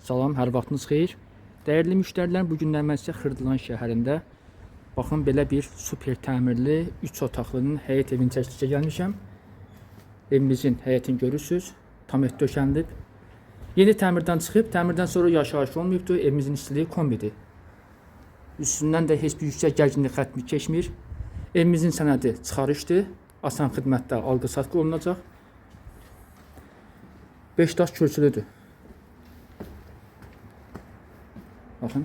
Salam, hər vaxtınız xeyir. Dəyərli müştərilər, bu günlər mən sizə Xırdalan şəhərində baxın belə bir super təmirli 3 otaqlının həyət evini çəkilişə gəlmişəm. Evimizin həyətini görürsüz. Tam et döşənilib. Yeni təmirdən çıxıb, təmirdən sonra yaşayış olmayıbdır. Evimizin istiliyi kombidir. Üstündən də heç bir yüksək gərginlik xətti keçmir. Evimizin sənədi çıxarışdır. Asan xidmətdə alqı-satqı olunacaq. 5 daş kürsülüdür. Baxın.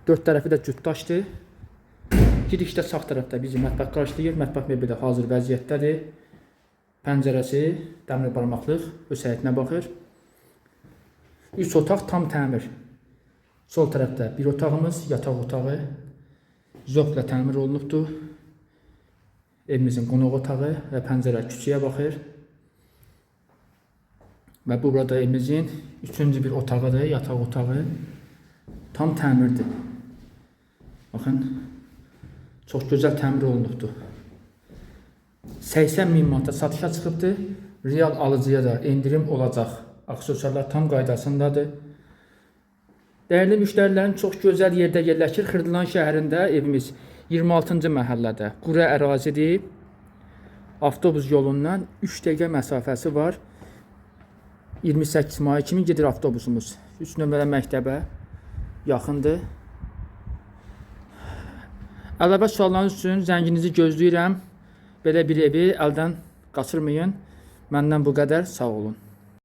Dörd tərəfi də cüt daşdır. Girişdə sağ tərəfdə bizi mətbəx qarşılayır. Mətbəx mebeli hazır vəziyyətdədir. Pəncərəsi dəmir barmaqlıq öz həyətinə baxır. 3 otaq tam təmir. Sol tərəfdə bir otağımız, yataq otağı zövqlə təmir olunubdur. Evimizin qonaq otağı və pəncərə küçəyə baxır. Və bu burada evimizin üçüncü bir otağıdır, yataq otağı. Tam təmirdir. Baxın, çox gözəl təmir olunubdur. 80 min manata satışa çıxıbdır. Real alıcıya da endirim olacaq. Aksesuarlar tam qaydasındadır. Dəyərli müştərilərin, çox gözəl yerdə yerləşir. Xırdalan şəhərində evimiz 26-cı məhəllədə. Quru ərazidir. Avtobus yolundan 3 dəqiqə məsafəsi var. 28 may kimi gedir avtobusumuz. 3 nömrə məktəbə yaxındır. Əlavə suallarınız üçün zənginizi gözləyirəm. Belə bir evi əldən qaçırmayın. Məndən bu qədər. Sağ olun.